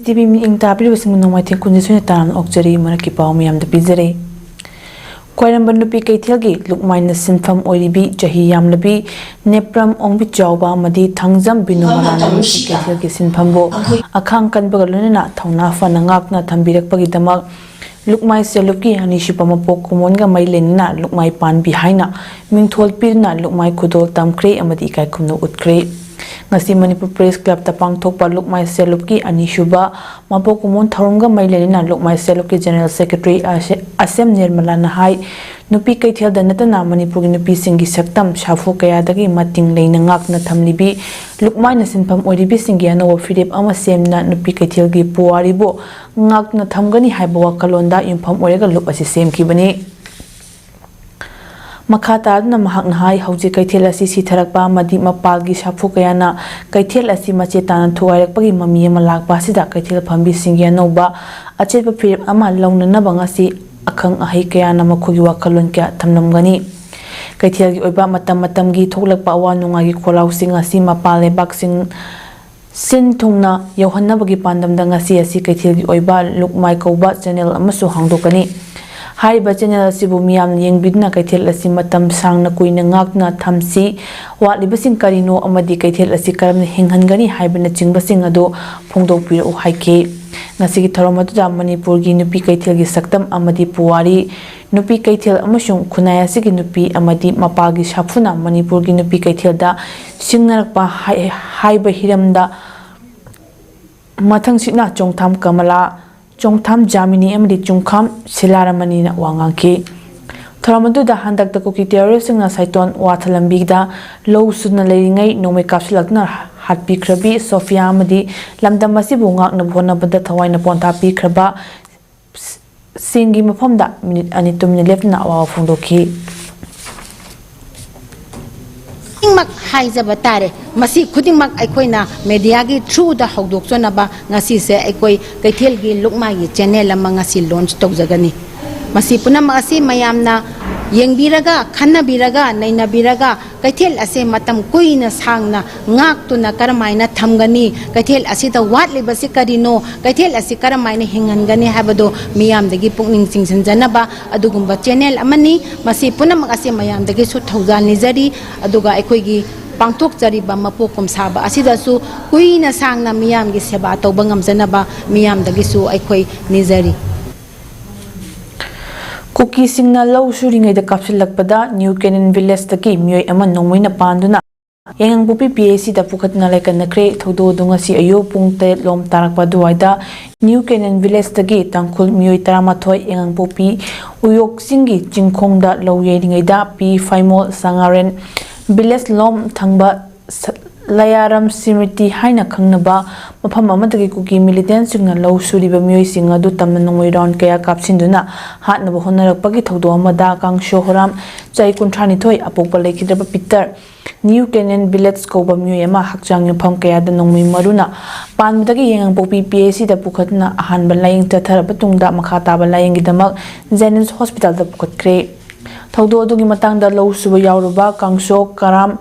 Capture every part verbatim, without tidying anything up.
TV ꯃꯤꯠꯌꯦꯡ ꯇꯥꯕꯤꯔꯤꯕꯁꯤꯡꯕꯨ ꯅꯣꯡꯃꯥꯏꯊꯦꯝ ꯀꯨꯟꯖꯦ ꯁꯣꯏꯅ ꯇꯔꯥꯝꯅ ꯑꯣꯛꯆꯔꯤ꯫ ꯃꯔꯛꯀꯤ ꯄꯥꯎ ꯃꯌꯥꯝꯗ ꯄꯤꯖꯔꯤ꯫ ꯈ꯭ꯋꯥꯏꯔꯝꯕꯟ ꯅꯨꯄꯤ ꯀꯩꯊꯦꯜꯒꯤ ꯂꯨꯞꯃꯥꯏꯅ ꯁꯤꯟꯐꯝ ꯑꯣꯏꯔꯤꯕꯤ ꯆꯍꯤ ꯌꯥꯝꯂꯕꯤ ꯅꯦꯄ꯭ꯔꯝ ꯑꯣꯡꯕꯤ ꯆꯥꯎꯕ ꯑꯃꯗꯤ ꯊꯥꯡꯖꯝ ꯕꯤꯅꯨꯃꯂꯥꯅ ꯅꯨꯄꯤ ꯀꯩꯊꯦꯜꯒꯤ ꯁꯤꯟꯐꯝꯕꯨ ꯑꯈꯥꯡ ꯀꯟꯕꯒ ꯂꯣꯏꯅꯅ ꯊꯧꯅꯥ ꯐꯅ ꯉꯥꯛꯅ ꯊꯝꯕꯤꯔꯛꯄꯒꯤꯗꯃꯛ ꯂꯨꯞꯃꯥꯏ ꯁꯦꯜꯂꯨꯞꯀꯤ ꯑꯅꯤꯁꯨꯕ ꯃꯄꯣꯛ ꯀꯨꯝꯑꯣꯟꯒ ꯃꯔꯤ ꯂꯩꯅꯅ ꯂꯨꯞꯃꯥꯏ ꯄꯥꯟꯕꯤ ꯍꯥꯏꯅ ꯃꯤꯡꯊꯣꯜ ꯄꯤꯗꯨꯅ ꯂꯨꯞꯃꯥꯏ ꯈꯨꯗꯣꯜ ꯇꯝꯈ꯭ꯔꯦ ꯑꯃꯗꯤ ꯏꯀꯥꯏ ꯈꯨꯝꯅꯧ ꯎꯠꯈ꯭ꯔꯦ꯫ ꯉꯁꯤ ꯃꯅꯤꯄꯨꯔ ꯄ꯭ꯔꯦꯁ ꯀ꯭ꯂꯕꯇ ꯄꯥꯡꯊꯣꯛꯄ ꯂꯨꯞꯃꯥꯏ ꯁꯦꯜꯂꯨꯞꯀꯤ ꯑꯅꯤꯁꯨꯕ ꯃꯄꯣꯛ ꯀꯨꯝꯑꯣꯟ ꯊꯧꯔꯝꯒ ꯃꯔꯤ ꯂꯩꯅꯅ ꯂꯨꯞꯃꯥꯏ ꯁꯦꯜꯂꯨꯞꯀꯤ ꯖꯦꯅꯔꯦꯜ ꯁꯦꯀ꯭ꯔꯦꯇꯔꯤ ꯑꯁꯦ-, ꯑꯁꯦꯝ ꯅꯤꯔꯃꯂꯥꯅ ꯍꯥꯏ, ꯅꯨꯄꯤ ꯀꯩꯊꯦꯜꯗ ꯅꯠꯇꯅ ꯃꯅꯤꯄꯨꯔꯒꯤ ꯅꯨꯄꯤꯁꯤꯡꯒꯤ ꯁꯛꯇꯝ ꯁꯥꯐꯨ ꯀꯌꯥꯗꯒꯤ ꯃꯇꯤꯡ ꯂꯩꯅ ꯉꯥꯛꯅ ꯊꯝꯂꯤꯕꯤ ꯂꯨꯞꯃꯥꯏꯅ ꯁꯤꯟꯐꯝ ꯑꯣꯏꯔꯤꯕꯤꯁꯤꯡꯒꯤ ꯑꯅꯧꯕ ꯐꯤꯔꯦꯞ ꯑꯃ ꯁꯦꯝꯗꯨꯅ ꯅꯨꯄꯤ ꯀꯩꯊꯦꯜꯒꯤ ꯄꯨꯋꯥꯔꯤꯕꯨ ꯉꯥꯛꯅ ꯊꯝꯒꯅꯤ ꯍꯥꯏꯕ ꯋꯥꯈꯜꯂꯣꯟꯗ ꯌꯨꯝꯐꯝ ꯑꯣꯏꯔꯒ ꯂꯨꯞ ꯑꯁꯤ ꯁꯦꯝꯈꯤꯕꯅꯤ꯫ ꯃꯈꯥ ꯇꯥꯗꯨꯅ ꯃꯍꯥꯛꯅ ꯍꯥꯏ, ꯍꯧꯖꯤꯛ ꯀꯩꯊꯦꯜ ꯑꯁꯤ ꯁꯤꯊꯔꯛꯄ ꯑꯃꯗꯤ ꯃꯄꯥꯜꯒꯤ ꯁꯥꯐꯨ ꯀꯌꯥꯅ ꯀꯩꯊꯦꯜ ꯑꯁꯤ ꯃꯆꯦ ꯇꯥꯅ ꯊꯨꯒꯥꯏꯔꯛꯄꯒꯤ ꯃꯃꯤ ꯑꯃ ꯂꯥꯛꯄ ꯑꯁꯤꯗ ꯀꯩꯊꯦꯜ ꯐꯝꯕꯤꯁꯤꯡꯒꯤ ꯑꯅꯧꯕ ꯑꯆꯦꯠꯄ ꯐꯤꯔꯦꯞ ꯑꯃ ꯂꯧꯅꯅꯕ ꯉꯁꯤ ꯑꯈꯪ ꯑꯍꯩ ꯀꯌꯥꯅ ꯃꯈꯣꯏꯒꯤ ꯋꯥꯈꯜꯂꯣꯟ ꯀꯌꯥ ꯊꯝꯂꯝꯒꯅꯤ꯫ ꯀꯩꯊꯦꯜꯒꯤ ꯑꯣꯏꯕ ꯃꯇꯝ ꯃꯇꯝꯒꯤ ꯊꯣꯛꯂꯛꯄ ꯑꯋꯥ ꯅꯨꯡꯉꯥꯏꯒꯤ ꯈꯣꯜꯂꯥꯎꯁꯤꯡ ꯑꯁꯤ ꯃꯄꯥꯟ ꯂꯩꯕꯥꯛꯁꯤꯡ ꯁꯤꯟ ꯊꯨꯡꯅ ꯌꯧꯍꯟꯅꯕꯒꯤ ꯄꯥꯟꯗꯝꯗ ꯉꯁꯤ ꯑꯁꯤ ꯀꯩꯊꯦꯜꯒꯤ ꯑꯣꯏꯕ ꯂꯨꯞꯃꯥꯏ ꯀꯧꯕ ꯆꯦꯅꯦꯜ ꯑꯃꯁꯨ ꯍꯥꯡꯗꯣꯛꯀꯅꯤ꯫ ꯍꯥꯏꯔꯤꯕ ꯆꯦꯅꯦꯜ ꯑꯁꯤꯕꯨ ꯃꯤꯌꯥꯝꯅ ꯌꯦꯡꯕꯤꯗꯨꯅ ꯀꯩꯊꯦꯜ ꯑꯁꯤ ꯃꯇꯝ ꯁꯥꯡꯅ ꯀꯨꯏꯅ ꯉꯥꯛꯅ ꯊꯝꯁꯤ, ꯋꯥꯠꯂꯤꯕꯁꯤꯡ ꯀꯔꯤꯅꯣ ꯑꯃꯗꯤ ꯀꯩꯊꯦꯜ ꯑꯁꯤ ꯀꯔꯝꯅ ꯍꯤꯡꯍꯟꯒꯅꯤ ꯍꯥꯏꯕꯅꯆꯤꯡꯕꯁꯤꯡ ꯑꯗꯨ ꯐꯣꯡꯗꯣꯛꯄꯤꯔꯛꯎ ꯍꯥꯏꯈꯤ꯫ ꯉꯁꯤꯒꯤ ꯊꯧꯔꯝ ꯑꯗꯨꯗ ꯃꯅꯤꯄꯨꯔꯒꯤ ꯅꯨꯄꯤ ꯀꯩꯊꯦꯜꯒꯤ ꯁꯛꯇꯝ ꯑꯃꯗꯤ ꯄꯨꯋꯥꯔꯤ, ꯅꯨꯄꯤ ꯀꯩꯊꯦꯜ ꯑꯃꯁꯨꯡ ꯈꯨꯟꯅꯥꯏ ꯑꯁꯤꯒꯤ ꯅꯨꯄꯤ ꯑꯃꯗꯤ ꯃꯄꯥꯜꯒꯤ ꯁꯥꯐꯨꯅ ꯃꯅꯤꯄꯨꯔꯒꯤ ꯅꯨꯄꯤ ꯀꯩꯊꯦꯜꯗ ꯁꯤꯡꯅꯔꯛꯄ ꯍꯥꯏ-, ꯍꯥꯏꯕ ꯍꯤꯔꯝꯗ ꯃꯊꯪꯁꯤꯠꯅ ꯆꯣꯡꯊꯥꯝ ꯀꯃꯂꯥ, ꯆꯣꯡꯊꯥꯝ ꯖꯥꯃꯤꯅꯤ ꯑꯃꯗꯤ ꯆꯣꯡꯊꯥꯝ ꯁꯤꯂꯥꯔꯥꯃꯅꯤꯅ ꯋꯥ ꯉꯥꯡꯈꯤ꯫ ꯊꯧꯔꯝ ꯑꯗꯨꯗ ꯍꯟꯗꯛꯇ ꯀꯨꯀꯤ ꯇꯦꯔꯣꯔꯤꯁꯁꯤꯡꯅ ꯁꯥꯏꯇꯣꯟ ꯋꯥꯊ ꯂꯝꯕꯤꯗ ꯂꯧ ꯁꯨꯅ ꯂꯩꯔꯤꯉꯩ ꯅꯣꯡꯃꯩ ꯀꯥꯞꯁꯤꯜꯂꯛꯇꯨꯅ ꯍꯥꯠꯄꯤꯈ꯭ꯔꯕꯤ ꯁꯣꯐꯤꯌꯥ ꯑꯃꯗꯤ ꯂꯝꯗꯝ ꯑꯁꯤꯕꯨ ꯉꯥꯛꯅꯕ ꯍꯣꯠꯅꯕꯗ ꯊꯋꯥꯏꯅ ꯄꯣꯟꯊꯥ ꯄꯤꯈ꯭ꯔꯕ ꯁꯤꯡꯒꯤ ꯃꯐꯝꯗ ꯃꯤꯅꯤꯠ ꯑꯅꯤ ꯇꯨꯃꯤꯟꯅ ꯂꯦꯞꯇꯨꯅ ꯑꯋꯥꯕ ꯐꯣꯡꯗꯣꯛꯈꯤ꯫ ꯈꯨꯗꯤꯡꯃꯛ ꯍꯥꯏꯖꯕ ꯇꯥꯔꯦ꯫ ꯃꯁꯤ ꯈꯨꯗꯤꯡꯃꯛ ꯑꯩꯈꯣꯏꯅ ꯃꯦꯗꯤꯌꯥꯒꯤ ꯊ꯭ꯔꯨꯗ ꯍꯧꯗꯣꯛꯆꯅꯕ ꯉꯁꯤꯁꯦ ꯑꯩꯈꯣꯏ ꯀꯩꯊꯦꯜꯒꯤ ꯂꯨꯞꯃꯥꯏꯒꯤ ꯆꯦꯅꯦꯜ ꯑꯃ ꯉꯁꯤ ꯂꯣꯟꯆ ꯇꯧꯖꯒꯅꯤ꯫ ꯃꯁꯤ ꯄꯨꯝꯅꯃꯛ ꯑꯁꯤ ꯃꯌꯥꯝꯅ ꯌꯦꯡꯕꯤꯔꯒ, ꯈꯟꯅꯕꯤꯔꯒ, ꯅꯩꯅꯕꯤꯔꯒ, ꯀꯩꯊꯦꯜ ꯑꯁꯤ ꯃꯇꯝ ꯀꯨꯏꯅ ꯁꯥꯡꯅ ꯉꯥꯛꯇꯨꯅ ꯀꯔꯝꯍꯥꯏꯅ ꯊꯝꯒꯅꯤ, ꯀꯩꯊꯦꯜ ꯑꯁꯤꯗ ꯋꯥꯠꯂꯤꯕꯁꯤ ꯀꯔꯤꯅꯣ, ꯀꯩꯊꯦꯜ ꯑꯁꯤ ꯀꯔꯝꯍꯥꯏꯅ ꯍꯤꯡꯍꯟꯒꯅꯤ ꯍꯥꯏꯕꯗꯨ ꯃꯤꯌꯥꯝꯗꯒꯤ ꯄꯨꯛꯅꯤꯡ ꯆꯤꯡꯁꯤꯟꯖꯅꯕ ꯑꯗꯨꯒꯨꯝꯕ channel ꯑꯃꯅꯤ꯫ ꯃꯁꯤ ꯄꯨꯝꯅꯃꯛ ꯑꯁꯤ ꯃꯌꯥꯝꯗꯒꯤꯁꯨ ꯊꯧꯖꯥꯜ ꯅꯤꯖꯔꯤ꯫ ꯑꯗꯨꯒ ꯑꯩꯈꯣꯏꯒꯤ ꯄꯥꯡꯊꯣꯛꯆꯔꯤꯕ ꯃꯄꯣꯛ ꯀꯨꯝꯁꯥꯕ ꯑꯁꯤꯗꯁꯨ ꯀꯨꯏꯅ ꯁꯥꯡꯅ ꯃꯤꯌꯥꯝꯒꯤ ꯁꯦꯕꯥ ꯇꯧꯕ ꯉꯝꯖꯅꯕ ꯃꯤꯌꯥꯝꯗꯒꯤꯁꯨ ꯑꯩꯈꯣꯏ ꯅꯤꯖꯔꯤ꯫ ꯀꯨꯀꯤꯁꯤꯡꯅ ꯂꯧ ꯁꯨꯔꯤꯉꯩꯗ ꯀꯥꯞꯁꯤꯜꯂꯛꯄꯗ ꯅ꯭ꯌꯨ ꯀꯦꯅꯟ ꯚꯤꯂꯦꯖꯇꯒꯤ ꯃꯤꯑꯣꯏ ꯑꯃ ꯅꯣꯡꯃꯩꯅ ꯄꯥꯟꯗꯨꯅ ꯌꯥꯏꯉꯪꯄꯣꯛꯄꯤ P H C ꯗ ꯄꯨꯈꯠꯇꯨꯅ ꯂꯩꯀꯠꯅꯈ꯭ꯔꯦ꯫ ꯊꯧꯗꯣꯛ ꯑꯗꯨ ꯉꯁꯤ ꯑꯌꯨꯛ ꯄꯨꯡ ꯇꯔꯦꯠ ꯂꯣꯝ ꯇꯥꯔꯛꯄ ꯑꯗꯨꯋꯥꯏꯗ ꯅ꯭ꯌꯨ ꯀꯦꯅꯟ ꯚꯤꯂꯦꯖꯇꯒꯤ ꯇꯥꯡꯈꯨꯜ ꯃꯤꯑꯣꯏ ꯇꯔꯥꯃꯥꯊꯣꯏ ꯌꯥꯏꯉꯪꯄꯣꯛꯄꯤ ꯎꯌꯣꯛ ꯆꯤꯡꯒꯤ ꯆꯤꯡꯈꯣꯡꯗ ꯂꯧ ꯌꯩꯔꯤꯉꯩꯗ ꯄꯤ ꯐꯥꯏꯃꯣꯜ ꯁꯉꯥꯔꯦꯟ ꯚꯤꯂꯦꯖ ꯂꯣꯝ ꯊꯪꯕ ꯁ-, ꯂꯌꯥꯔꯝ ꯁꯤꯃꯤꯇꯤ ꯍꯥꯏꯅ ꯈꯪꯅꯕ ꯃꯐꯝ ꯑꯃꯗꯒꯤ ꯀꯨꯀꯤ ꯃꯤꯂꯤꯇꯦꯟꯁꯤꯡꯅ ꯂꯧ ꯁꯨꯔꯤꯕ ꯃꯤꯑꯣꯏꯁꯤꯡ ꯑꯗꯨ ꯇꯝꯅ ꯅꯣꯡꯃꯩ ꯔꯥꯎꯟ ꯀꯌꯥ ꯀꯥꯞꯁꯤꯟꯗꯨꯅ ꯍꯥꯠꯅꯕ ꯍꯣꯠꯅꯔꯛꯄꯒꯤ ꯊꯧꯗꯣꯛ ꯑꯃꯗ ꯀꯥꯡꯁꯣ ꯍꯣꯔꯥꯝ ꯆꯍꯤ ꯀꯨꯟꯊ꯭ꯔꯥ ꯅꯤꯊꯣꯏ ꯑꯄꯣꯛꯄ ꯂꯩꯈꯤꯗ꯭ꯔꯕ ꯄꯤꯇꯔ ꯅ꯭ꯌꯨ ꯀꯦꯅꯟ ꯚꯤꯂꯦꯖ ꯀꯧꯕ ꯃꯤꯑꯣꯏ ꯑꯃ ꯍꯛꯆꯥꯡ ꯌꯨꯝꯐꯝ ꯀꯌꯥꯗ ꯅꯣꯡꯃꯩ ꯃꯔꯨꯅ ꯄꯥꯟꯕꯗꯒꯤ ꯌꯥꯏꯉꯪꯄꯣꯛꯄꯤ P H C ꯗ ꯄꯨꯈꯠꯇꯨꯅ ꯑꯍꯥꯟꯕ ꯂꯥꯌꯦꯡ ꯆꯠꯊꯔꯕ ꯇꯨꯡꯗ ꯃꯈꯥ ꯇꯥꯕ ꯂꯥꯌꯦꯡꯒꯤꯗꯃꯛ ꯖꯦꯅꯤꯝꯁ ꯍꯣꯁꯄꯤꯇꯥꯜꯗ ꯄꯨꯈꯠꯈ꯭ꯔꯦ꯫ ꯊꯧꯗꯣꯛ ꯑꯗꯨꯒꯤ ꯃꯇꯥꯡꯗ ꯂꯧ ꯁꯨꯕ ꯌꯥꯎꯔꯨꯕ ꯀꯥꯡꯁꯣ ꯀꯔꯥꯝ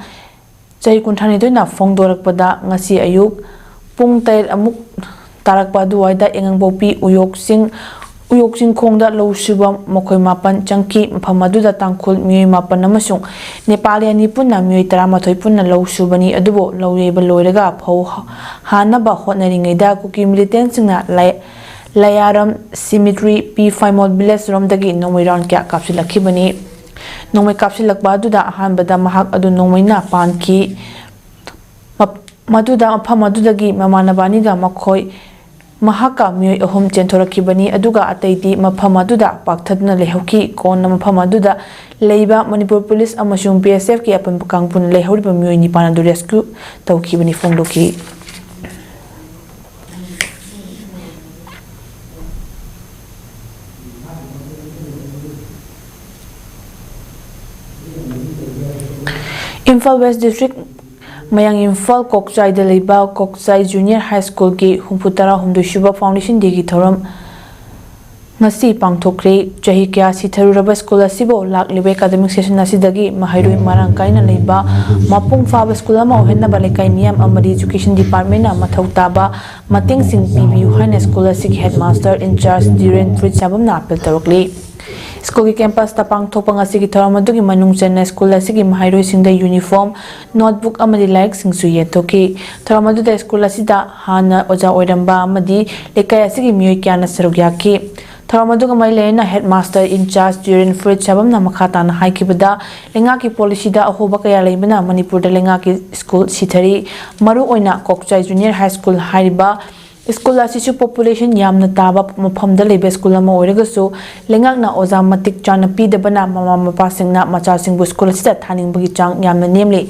ꯆꯍꯤ ꯀꯨꯟꯊ꯭ꯔꯥ ꯅꯤꯊꯣꯏꯅ ꯐꯣꯡꯗꯣꯔꯛꯄꯗ ꯉꯁꯤ ꯑꯌꯨꯛ ꯄꯨꯡ ꯇꯔꯦꯠ ꯑꯃꯨꯛ ꯇꯥꯔꯛꯄ ꯑꯗꯨꯋꯥꯏꯗ ꯌꯥꯏꯉꯪꯄꯣꯛꯄꯤ ꯎꯌꯣꯛ ꯆꯤꯡ, ꯎꯌꯣꯛ ꯆꯤꯡꯈꯣꯡꯗ ꯂꯧ ꯁꯨꯕ ꯃꯈꯣꯏ ꯃꯥꯄꯟ ꯆꯪꯈꯤ꯫ ꯃꯐꯝ ꯑꯗꯨꯗ ꯇꯥꯡꯈꯨꯜ ꯃꯤꯑꯣꯏ ꯃꯥꯄꯟ ꯑꯃꯁꯨꯡ ꯅꯦꯄꯥꯂꯤ ꯑꯅꯤ ꯄꯨꯟꯅ ꯃꯤꯑꯣꯏ ꯇꯔꯥꯃꯥꯊꯣꯏ ꯄꯨꯟꯅ ꯂꯧ ꯁꯨꯕꯅꯤ꯫ ꯑꯗꯨꯕꯨ ꯂꯧ ꯌꯩꯕ ꯂꯣꯏꯔꯒ ꯐꯧ ꯍꯥꯟꯅꯕ ꯍꯣꯠꯅꯔꯤꯉꯩꯗ ꯀꯨꯀꯤ ꯃꯤꯂꯤꯇꯦꯟꯁꯤꯡꯅ ꯂꯩ-, ꯂꯌꯥꯔꯝ ꯁꯤꯃꯤꯇ꯭ꯔꯤ ꯄꯤ ꯐꯥꯏꯃꯣꯜ ꯚꯤꯂꯦꯖ ꯔꯣꯝꯗꯒꯤ ꯅꯣꯡꯃꯩ ꯔꯥꯎꯟ ꯀꯌꯥ ꯀꯥꯞꯁꯤꯜꯂꯛꯈꯤꯕꯅꯤ꯫ ꯅꯣꯡꯃꯩ ꯀꯥꯞꯁꯤꯜꯂꯛꯄ ꯑꯗꯨꯗ ꯑꯍꯥꯟꯕꯗ ꯃꯍꯥꯛ ꯑꯗꯨ ꯅꯣꯡꯃꯩꯅ ꯄꯥꯟꯈꯤ꯫ ꯃꯞ-, ꯃꯗꯨꯗ ꯃꯐꯝ ꯑꯗꯨꯗꯒꯤ ꯃꯃꯥꯟꯅꯕ ꯑꯅꯤꯒ ꯃꯈꯣꯏ ꯃꯍꯥꯛꯀ ꯃꯤꯑꯣꯏ ꯑꯍꯨꯝ ꯆꯦꯟꯊꯣꯔꯛꯈꯤꯕꯅꯤ, ꯑꯗꯨꯒ ꯑꯇꯩꯗꯤ ꯃꯐꯝ ꯑꯗꯨꯗ ꯄꯥꯛꯊꯗꯨꯅ ꯂꯩꯍꯧꯈꯤ꯫ ꯀꯣꯟꯅ ꯃꯐꯝ ꯑꯗꯨꯗ ꯂꯩꯕ ꯃꯅꯤꯄꯨꯔ ꯄꯨꯂꯤꯁ ꯑꯃꯁꯨꯡ B S F ꯀꯤ ꯑꯄꯨꯟꯕ ꯀꯥꯡꯕꯨꯅ ꯂꯩꯍꯧꯔꯤꯕ ꯃꯤꯑꯣꯏ ꯅꯤꯄꯥꯟ ꯑꯗꯨ rescue ꯇꯧꯈꯤꯕꯅꯤ ꯐꯣꯡꯗꯣꯛꯈꯤ꯫ ꯏꯝꯐꯥꯜ West District, ꯃꯌꯥꯡ ꯏꯝꯐꯥꯜ ꯀꯣꯛꯆꯥꯏꯗ ꯂꯩꯕ ꯀꯣꯛꯆꯥꯏ Junior High School ꯒꯤ ꯍꯨꯝꯐꯨ ꯇꯔꯥꯍꯨꯝꯗꯣꯏ ꯁꯨꯕ Foundation Day ꯒꯤ ꯊꯧꯔꯝ ꯉꯁꯤ ꯄꯥꯡꯊꯣꯛꯈ꯭ꯔꯦ꯫ ꯆꯍꯤ ꯀꯌꯥ ꯁꯤꯊꯔꯨꯔꯕ ꯁ꯭ꯀꯨꯜ ꯑꯁꯤꯕꯨ ꯂꯥꯛꯂꯤꯕ ꯑꯦꯀꯥꯗꯃꯤꯛ ꯁꯦꯁꯟ ꯑꯁꯤꯗꯒꯤ ꯃꯍꯩꯔꯣꯏ ꯃꯔꯥꯡ ꯀꯥꯏꯅ ꯂꯩꯕ, ꯃꯄꯨꯡ ꯐꯥꯕ ꯁ꯭ꯀꯨꯜ ꯑꯃ ꯑꯣꯏꯍꯟꯅꯕ ꯂꯩꯀꯥꯏ ꯃꯤꯌꯥꯝ ꯑꯃꯗꯤ ꯏꯖꯨꯀꯦꯁꯟ ꯗꯤꯄꯥꯔꯠꯃꯦꯟꯅ ꯃꯊꯧ ꯇꯥꯕ ꯃꯇꯦꯡꯁꯤꯡ ꯄꯤꯕꯤꯌꯨ ꯍꯥꯏꯅ ꯁ꯭ꯀꯨꯜ ꯑꯁꯤꯒꯤ ꯍꯦꯗꯃꯥꯁꯇꯔ ꯏꯟꯆꯥꯔꯖ ꯗ꯭ꯌꯨꯔꯦꯟ ꯐ꯭ꯔꯤꯠꯁꯥꯕꯝꯅ ꯑꯥꯄꯤꯜ ꯇꯧꯔꯛꯂꯤ꯫ ꯁ꯭ꯀꯨꯜꯒꯤ ꯀꯦꯝꯄꯁꯇ ꯄꯥꯡꯊꯣꯛꯄ ꯉꯁꯤꯒꯤ ꯊꯧꯔꯝ ꯑꯗꯨꯒꯤ ꯃꯅꯨꯡ ꯆꯟꯅ ꯁ꯭ꯀꯨꯜ ꯑꯁꯤꯒꯤ ꯃꯍꯩꯔꯣꯏꯁꯤꯡꯗ ꯌꯨꯅꯤꯐꯣꯔꯝ, ꯅꯣꯠꯕꯨꯛ ꯑꯃꯗꯤ ꯂꯥꯏꯔꯤꯛꯁꯤꯡꯁꯨ ꯌꯦꯟꯊꯣꯛꯈꯤ꯫ ꯊꯧꯔꯝ ꯑꯗꯨꯗ ꯁ꯭ꯀꯨꯜ ꯑꯁꯤꯗ ꯍꯥꯟꯅ ꯑꯣꯖꯥ ꯑꯣꯏꯔꯝꯕ ꯑꯃꯗꯤ ꯂꯩꯀꯥꯏ ꯑꯁꯤꯒꯤ ꯃꯤꯑꯣꯏ ꯀꯌꯥꯅ ꯁꯔꯨꯛ ꯌꯥꯈꯤ꯫ ꯊꯧꯔꯝ ꯑꯗꯨꯒ ꯃꯔꯤ ꯂꯩꯅꯅ ꯍꯦꯗꯃꯥꯁꯇꯔ ꯏꯟꯆꯥꯔꯖ ꯗ꯭ꯌꯨꯔꯦꯟ ꯐ꯭ꯔꯤꯠꯁꯥꯕꯝꯅ ꯃꯈꯥ ꯇꯥꯅ ꯍꯥꯏꯈꯤꯕꯗ, ꯂꯩꯉꯥꯛꯀꯤ ꯄꯣꯂꯤꯁꯤꯗ ꯑꯍꯣꯕ ꯀꯌꯥ ꯂꯩꯕꯅ ꯃꯅꯤꯄꯨꯔꯗ ꯂꯩꯉꯥꯛꯀꯤ ꯁ꯭ꯀꯨꯜ ꯁꯤꯊꯔꯤ꯫ ꯃꯔꯨꯑꯣꯏꯅ ꯀꯣꯛꯆꯥꯏ ꯖꯨꯅꯤꯌꯔ ꯍꯥꯏ ꯁ꯭ꯀꯨꯜ ꯍꯥꯏꯔꯤꯕ ꯁ꯭ꯀꯨꯜ ꯑꯁꯤꯁꯨ ꯄꯣꯄꯨꯂꯦꯁꯟ ꯌꯥꯝꯅ ꯇꯥꯕ ꯃꯐꯝꯗ ꯂꯩꯕ ꯁ꯭ꯀꯨꯜ ꯑꯃ ꯑꯣꯏꯔꯒꯁꯨ, ꯂꯩꯉꯥꯛꯅ ꯑꯣꯖꯥ ꯃꯇꯤꯛ ꯆꯥꯅ ꯄꯤꯗꯕꯅ ꯃꯃꯥ ꯃꯄꯥꯁꯤꯡꯅ ꯃꯆꯥꯁꯤꯡꯕꯨ ꯁ꯭ꯀꯨꯜ ꯑꯁꯤꯗ ꯊꯥꯅꯤꯡꯕꯒꯤ ꯆꯥꯡ ꯌꯥꯝꯅ ꯅꯦꯝꯂꯤ꯫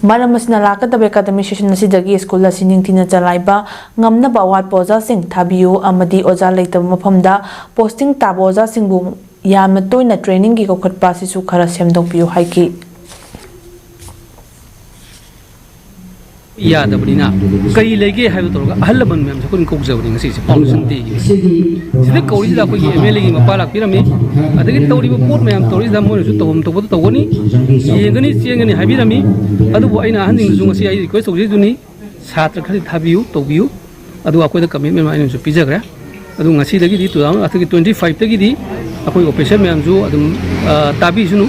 ꯃꯔꯝ ꯑꯁꯤꯅ, ꯂꯥꯛꯀꯗꯕ ꯑꯦꯀꯥꯗꯃꯤꯛ ꯁꯦꯁꯟ ꯑꯁꯤꯗꯒꯤ ꯁ꯭ꯀꯨꯜ ꯑꯁꯤ ꯅꯤꯡꯊꯤꯅ ꯆꯂꯥꯏꯕ ꯉꯝꯅꯕ ꯑꯋꯥꯠꯄ ꯑꯣꯖꯥꯁꯤꯡ ꯊꯥꯕꯤꯌꯨ ꯑꯃꯗꯤ ꯑꯣꯖꯥ ꯂꯩꯇꯕ ꯃꯐꯝꯗ ꯄꯣꯁꯇꯤꯡ ꯇꯥꯕ ꯑꯣꯖꯥꯁꯤꯡꯕꯨ ꯌꯥꯝꯅ ꯇꯣꯏꯅ ꯇ꯭ꯔꯦꯅꯤꯡꯒꯤ ꯀꯧꯈꯠꯄ ꯑꯁꯤꯁꯨ ꯈꯔ ꯁꯦꯝꯗꯣꯛꯄꯤꯌꯨ ꯍꯥꯏꯈꯤ꯫ ꯌꯥꯗꯕꯅꯤꯅ ꯀꯔꯤ ꯂꯩꯒꯦ ꯍꯥꯏꯕ ꯇꯧꯔꯒ ꯑꯍꯜ ꯂꯃꯟ ꯃꯌꯥꯝꯁꯦ ꯑꯩꯈꯣꯏꯅ ꯀꯧꯖꯕꯅꯤ ꯉꯁꯤꯁꯦ, ꯐꯥꯎꯟꯗꯦꯁꯟ ꯗꯦꯒꯤ꯫ ꯁꯤꯗ ꯀꯧꯔꯤꯁꯤꯗ ꯑꯩꯈꯣꯏꯒꯤ ꯑꯦꯝ ꯑꯦꯜ ꯑꯦꯒꯤ ꯃꯄꯥ ꯂꯥꯛꯄꯤꯔꯝꯃꯤ꯫ ꯑꯗꯒꯤ ꯇꯧꯔꯤꯕ ꯄꯣꯠ ꯃꯌꯥꯝ ꯇꯧꯔꯤꯁꯤꯗ ꯃꯣꯏꯅꯁꯨ ꯇꯧꯐꯝ ꯊꯣꯛꯄꯗ ꯇꯧꯒꯅꯤ, ꯌꯦꯡꯒꯅꯤ, ꯆꯦꯟꯒꯅꯤ ꯍꯥꯏꯕꯤꯔꯝꯃꯤ꯫ ꯑꯗꯨꯕꯨ ꯑꯩꯅ ꯑꯍꯟꯁꯤꯡꯗꯁꯨ ꯉꯁꯤ ꯑꯩ ꯔꯤꯀ꯭ꯋꯦꯁ ꯇꯧꯖꯔꯤꯗꯨꯅꯤ, ꯁꯥꯇ꯭ꯔ ꯈꯔꯗꯤ ꯊꯥꯕꯤꯌꯨ, ꯇꯧꯕꯤꯌꯨ꯫ ꯑꯗꯨꯒ ꯑꯩꯈꯣꯏꯗ ꯀꯃꯤꯠꯃꯦꯟ ꯑꯩꯅꯁꯨ ꯄꯤꯖꯈ꯭ꯔꯦ꯫ ꯑꯗꯨ ꯉꯁꯤꯗꯒꯤꯗꯤ ꯇꯨ ꯊꯥꯎꯖꯟ ꯑꯩꯈꯣꯏꯒꯤ ꯇ꯭ꯋꯦꯟꯇꯤ ꯐꯥꯏꯚꯇꯒꯤꯗꯤ ꯑꯩꯈꯣꯏ ꯑꯣꯐꯤꯁꯤꯌꯦꯜ ꯃꯌꯥꯝꯁꯨ ꯑꯗꯨꯝ, ꯑ, ꯇꯥꯕꯤꯁꯅꯨ꯫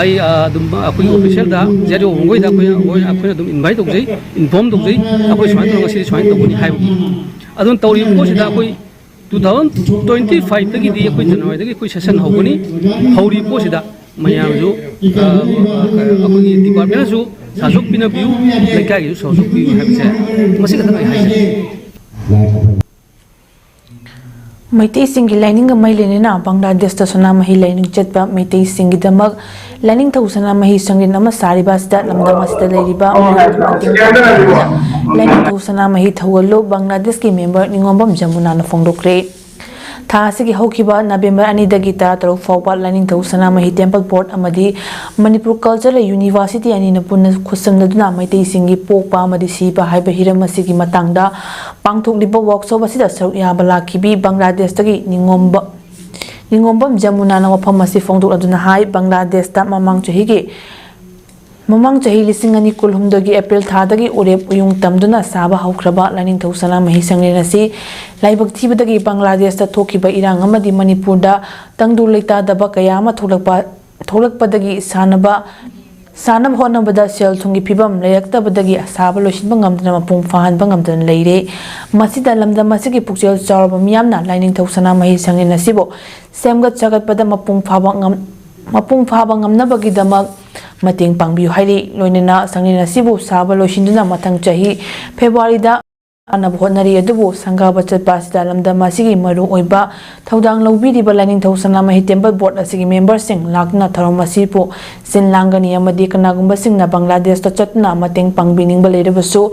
ꯑꯩ, ꯑ, ꯑꯗꯨꯝ ꯑꯩꯈꯣꯏꯒꯤ ꯑꯣꯐꯤꯁꯤꯌꯦꯜꯗ, ꯖꯦꯠ ꯑꯣ ꯍꯣꯡꯕꯣꯏꯗ ꯑꯩꯈꯣꯏ, ꯑꯩꯈꯣꯏ, ꯑꯩꯈꯣꯏꯅ ꯑꯗꯨꯝ ꯏꯟꯚꯥꯏꯠ ꯇꯧꯖꯩ, ꯏꯟꯐꯣꯔꯝ ꯇꯧꯖꯩ, ꯑꯩꯈꯣꯏ ꯁꯨꯃꯥꯏꯅ ꯇꯧꯔꯒ ꯉꯁꯤꯗꯤ ꯁꯨꯃꯥꯏꯅ ꯇꯧꯒꯅꯤ ꯍꯥꯏꯕꯒꯤ꯫ ꯑꯗꯨꯅ ꯇꯧꯔꯤꯕ ꯄꯣꯠꯁꯤꯗ ꯑꯩꯈꯣꯏ ꯇꯨ ꯊꯥꯎꯖꯟ ꯇ꯭ꯋꯦꯟꯇꯤ ꯐꯥꯏꯚꯇꯒꯤꯗꯤ ꯑꯩꯈꯣꯏ ꯖꯅꯋꯥꯔꯤꯗꯒꯤ ꯑꯩꯈꯣꯏ ꯁꯦꯁꯟ ꯍꯧꯒꯅꯤ꯫ ꯍꯧꯔꯤꯕ ꯄꯣꯠꯁꯤꯗ ꯃꯌꯥꯝꯁꯨ, ꯑ, ꯑꯩꯈꯣꯏꯒꯤ ꯗꯤꯄꯥꯔꯠꯃꯦꯟꯅꯁꯨ ꯁꯍꯖꯣꯛ ꯄꯤꯅꯕꯤꯌꯨ, ꯂꯩꯀꯥꯏꯒꯤꯁꯨ ꯁꯍꯖꯣꯛ ꯄꯤꯌꯨ ꯍꯥꯏꯕꯁꯦ ꯃꯁꯤ ꯈꯛꯇꯪ ꯑꯩ ꯍꯥꯏꯖꯒꯦ꯫ ꯃꯩꯇꯩꯁꯤꯡꯒꯤ ꯂꯥꯏꯅꯤꯡꯒ ꯃꯔꯤ ꯂꯩꯅꯅ ꯕꯪꯒ꯭ꯂꯥꯗꯦꯁꯇ ꯁꯅꯥꯃꯍꯤ ꯂꯥꯏꯅꯤꯡ ꯆꯠꯄ ꯃꯩꯇꯩꯁꯤꯡꯒꯤꯗꯃꯛ ꯂꯥꯏꯅꯤꯡꯊꯧ ꯁꯅꯥꯃꯍꯤ ꯁꯪꯂꯦꯟ ꯑꯃ ꯁꯥꯔꯤꯕ ꯑꯁꯤꯗ ꯂꯝꯗꯝ ꯑꯁꯤꯗ ꯂꯩꯔꯤꯕ ꯃꯌꯥꯝꯒꯤ ꯃꯇꯦꯡ ꯄꯥꯡꯅꯕ ꯂꯥꯏꯅꯤꯡꯊꯧ ꯁꯅꯥꯃꯍꯤ ꯊꯧꯒꯜꯂꯨ ꯕꯪꯒ꯭ꯂꯥꯗꯦꯁꯀꯤ ꯃꯦꯝꯕꯔ ꯅꯤꯉꯣꯝꯕꯝ ꯖꯃꯨꯅꯥꯅ ꯐꯣꯡꯗꯣꯛꯈ꯭ꯔꯦ꯫ ꯊꯥ ꯑꯁꯤꯒꯤ ꯍꯧꯈꯤꯕ ꯅꯕꯦꯝꯕꯔ ꯑꯅꯤꯗꯒꯤ ꯇꯔꯥꯇꯔꯨꯛ ꯐꯥꯎꯕ ꯂꯥꯏꯅꯤꯡꯊꯧ ꯁꯅꯥꯃꯍꯤ ꯇꯦꯝꯄꯜ ꯕꯣꯔꯗ ꯑꯃꯗꯤ ꯃꯅꯤꯄꯨꯔ ꯀꯜꯆꯔꯦꯜ ꯌꯨꯅꯤꯚꯔꯁꯤꯇꯤ ꯑꯅꯤꯅ ꯄꯨꯟꯅ ꯈꯨꯠꯁꯝꯅꯗꯨꯅ ꯃꯩꯇꯩꯁꯤꯡꯒꯤ ꯄꯣꯛꯄ ꯑꯃꯗꯤ ꯁꯤꯕ ꯍꯥꯏꯕ ꯍꯤꯔꯝ ꯑꯁꯤꯒꯤ ꯃꯇꯥꯡꯗ ꯄꯥꯡꯊꯣꯛꯂꯤꯕ ꯋꯥꯔꯛꯁꯣꯞ ꯑꯁꯤꯗ ꯁꯔꯨꯛ ꯌꯥꯕ ꯂꯥꯛꯈꯤꯕꯤ ꯕꯪꯒ꯭ꯂꯥꯗꯦꯁꯇꯒꯤ ꯅꯤꯉꯣꯝꯕ ꯅꯤꯉꯣꯝꯕꯝ ꯖꯃꯨꯅꯥꯅ ꯋꯥꯐꯝ ꯑꯁꯤ ꯐꯣꯡꯗꯣꯛꯂꯗꯨꯅ ꯍꯥꯏ, ꯕꯪꯒ꯭ꯂꯥꯗꯦꯁꯇ ꯃꯃꯥꯡ ꯆꯍꯤꯒꯤ ꯃꯃꯥꯡ ꯆꯍꯤ ꯂꯤꯁꯤꯡ ꯑꯅꯤ ꯀꯨꯟꯍꯨꯝꯗꯣꯏꯒꯤ ꯑꯦꯄ꯭ꯔꯤꯜ ꯊꯥꯗꯒꯤ ꯎꯔꯦꯞ ꯎꯌꯨꯡ ꯇꯝꯗꯨꯅ ꯁꯥꯕ ꯍꯧꯈ꯭ꯔꯕ ꯂꯥꯏꯅꯤꯡꯊꯧ ꯁꯅꯥꯃꯍꯤ ꯁꯪꯂꯦꯟ ꯑꯁꯤ ꯂꯥꯏꯕꯛ ꯊꯤꯕꯗꯒꯤ ꯕꯪꯒ꯭ꯂꯥꯗꯦꯁꯇ ꯊꯣꯛꯈꯤꯕ ꯏꯔꯥꯡ ꯑꯃꯗꯤ ꯃꯅꯤꯄꯨꯔꯗ ꯇꯪꯗꯨ ꯂꯩꯇꯥꯗꯕ ꯀꯌꯥ ꯑꯃ ꯊꯣꯛꯂꯛꯄ ꯊꯣꯛꯂꯛꯄꯗꯒꯤ ꯁꯥꯟꯅꯕ ꯁꯥꯟꯅꯕ ꯍꯣꯠꯅꯕꯗ ꯁꯦꯜ ꯊꯨꯝꯒꯤ ꯐꯤꯕꯝ ꯂꯩꯔꯛꯇꯕꯗꯒꯤ ꯁꯥꯕ ꯂꯣꯏꯁꯤꯟꯕ ꯉꯝꯗꯅ ꯃꯄꯨꯡ ꯐꯥꯍꯟꯕ ꯉꯝꯗꯅ ꯂꯩꯔꯦ꯫ ꯃꯁꯤꯗ ꯂꯝꯗꯝ ꯑꯁꯤꯒꯤ ꯄꯨꯛꯆꯦꯜ ꯆꯥꯎꯔꯕ ꯃꯤꯌꯥꯝꯅ ꯂꯥꯏꯅꯤꯡꯊꯧ ꯁꯅꯥꯃꯍꯤ ꯁꯪꯂꯦꯟ ꯑꯁꯤꯕꯨ ꯁꯦꯝꯒꯠ ꯁꯥꯒꯠꯄꯗ ꯃꯄꯨꯡ ꯐꯥꯕ ꯉꯝ ꯃꯄꯨꯡ ꯐꯥꯕ ꯉꯝꯅꯕꯒꯤꯗꯃꯛ ꯃꯇꯦꯡ ꯄꯥꯡꯕꯤꯌꯨ ꯍꯥꯏꯔꯤ꯫ ꯂꯣꯏꯅꯅ ꯁꯪꯂꯦꯟ ꯑꯁꯤꯕꯨ ꯁꯥꯕ ꯂꯣꯏꯁꯤꯟꯗꯨꯅ ꯃꯊꯪ ꯆꯍꯤ ꯐꯦꯕ꯭ꯔꯨꯋꯥꯔꯤꯗ ꯀꯥꯟꯅꯕ ꯍꯣꯠꯅꯔꯤ꯫ ꯑꯗꯨꯕꯨ ꯁꯪꯒꯥꯕ ꯆꯠꯄ ꯑꯁꯤꯗ ꯂꯝꯗꯝ ꯑꯁꯤꯒꯤ ꯃꯔꯨ ꯑꯣꯏꯕ ꯊꯧꯗꯥꯡ ꯂꯧꯕꯤꯔꯤꯕ ꯂꯥꯏꯅꯤꯡꯊꯧ ꯁꯅꯥꯃꯍꯤ ꯇꯦꯝꯄꯜ ꯕꯣꯔꯗ ꯑꯁꯤꯒꯤ ꯃꯦꯝꯕꯔꯁꯤꯡ ꯂꯥꯛꯇꯨꯅ ꯊꯧꯔꯝ ꯑꯁꯤꯕꯨ ꯁꯤꯟ ꯂꯥꯡꯒꯅꯤ ꯑꯃꯗꯤ ꯀꯅꯥꯒꯨꯝꯕꯁꯤꯡꯅ ꯕꯪꯒ꯭ꯂꯥꯗꯦꯁꯇ ꯆꯠꯇꯨꯅ ꯃꯇꯦꯡ ꯄꯥꯡꯕꯤꯅꯤꯡꯕ ꯂꯩꯔꯕꯁꯨ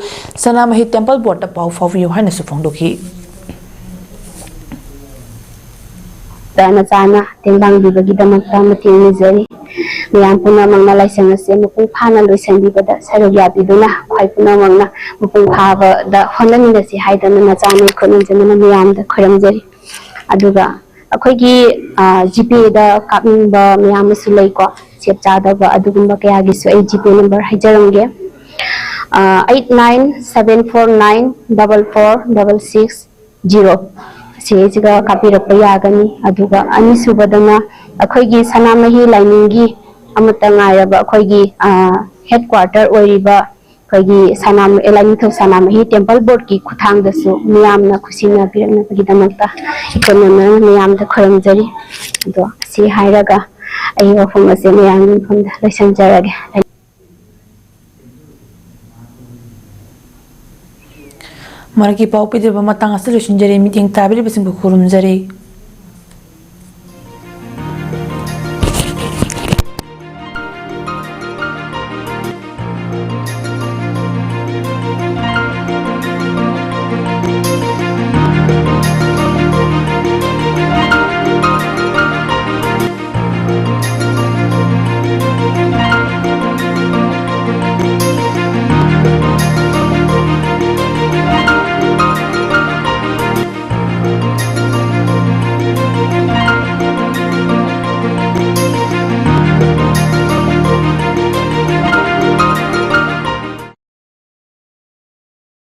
ꯁꯅꯥꯃꯍꯤ ꯇꯦꯝꯄꯜ ꯕꯣꯔꯗꯇ ꯄꯥꯎ ꯐꯥꯎꯕꯤꯌꯨ ꯍꯥꯏꯅꯁꯨ ꯐꯣꯡꯗꯣꯛꯈꯤ꯫ ꯅꯆꯥꯅ ꯇꯦꯡꯕꯥꯡꯕꯤꯕꯒꯤꯗꯃꯛꯇ ꯃꯇꯦꯡ ꯅꯤꯖꯔꯤ꯫ ꯃꯌꯥꯝ ꯄꯨꯝꯅꯃꯛꯅ ꯂꯥꯏꯁꯪ ꯑꯁꯤ ꯃꯄꯨꯡ ꯐꯥꯅ ꯂꯣꯏꯁꯤꯟꯕꯤꯕꯗ ꯁꯔꯨꯛ ꯌꯥꯕꯤꯗꯨꯅ ꯈ꯭ꯋꯥꯏ ꯄꯨꯝꯅꯃꯛꯅ ꯃꯄꯨꯡ ꯐꯥꯕꯗ ꯍꯣꯠꯅꯃꯤꯟꯅꯁꯤ ꯍꯥꯏꯗꯅ ꯅꯆꯥꯅ ꯈꯨꯔꯨꯝꯖꯗꯨꯅ ꯃꯌꯥꯝꯗ ꯈꯨꯔꯨꯝꯖꯔꯤ꯫ ꯑꯗꯨꯒ ꯑꯩꯈꯣꯏꯒꯤ ꯖꯤꯄꯦꯗ ꯀꯥꯞꯅꯤꯡꯕ ꯃꯌꯥꯝ ꯑꯃꯁꯨ ꯂꯩꯀꯣ꯫ ꯁꯦꯞ ꯆꯥꯗꯕ ꯑꯗꯨꯒꯨꯝꯕ ꯀꯌꯥꯒꯤꯁꯨ ꯑꯩ ꯖꯤꯄꯦ ꯅꯝꯕꯔ ꯍꯥꯏꯖꯔꯝꯒꯦ꯫ Eight nine seven four nine double four double six zero ꯁꯤꯁꯤꯒ ꯀꯥꯞꯄꯤꯔꯛꯄ ꯌꯥꯒꯅꯤ꯫ ꯑꯗꯨꯒ ꯑꯅꯤꯁꯨꯕꯗꯅ ꯑꯩꯈꯣꯏꯒꯤ ꯁꯅꯥꯃꯍꯤ ꯂꯥꯏꯅꯤꯡꯒꯤ ꯑꯃꯠꯇ ꯉꯥꯏꯔꯕ ꯑꯩꯈꯣꯏꯒꯤ ꯍꯦꯗ ꯀ꯭ꯋꯥꯇꯔ ꯑꯣꯏꯔꯤꯕ ꯑꯩꯈꯣꯏꯒꯤ ꯁꯅꯥꯃ ꯂꯥꯏꯅꯤꯡꯊꯧ ꯁꯅꯥꯃꯍꯤ ꯇꯦꯝꯄꯜ ꯕꯣꯔꯗꯀꯤ ꯈꯨꯠꯊꯥꯡꯗꯁꯨ ꯃꯤꯌꯥꯝꯅ ꯈꯨꯠꯁꯤꯟꯅꯕꯤꯔꯛꯅꯕꯒꯤꯗꯃꯛꯇ ꯏꯀꯣꯟꯅꯅ ꯃꯌꯥꯝꯗ ꯈꯨꯔꯨꯝꯖꯔꯤ꯫ ꯑꯗꯣ ꯁꯤ ꯍꯥꯏꯔꯒ ꯑꯩ ꯋꯥꯐꯝ ꯑꯁꯦ ꯃꯌꯥꯝꯒꯤ ꯃꯐꯝꯗ ꯂꯣꯏꯁꯤꯟꯖꯔꯒꯦ꯫ ꯃꯔꯛꯀꯤ ꯄꯥꯎ ꯄꯤꯖꯕ ꯃꯇꯥꯡ ꯑꯁꯤꯗ ꯂꯣꯏꯁꯤꯟꯖꯔꯦ꯫ ꯃꯤꯠꯌꯦꯡ ꯇꯥꯕꯤꯔꯤꯕꯁꯤꯡꯕꯨ ꯈꯨꯔꯨꯝꯖꯔꯤ꯫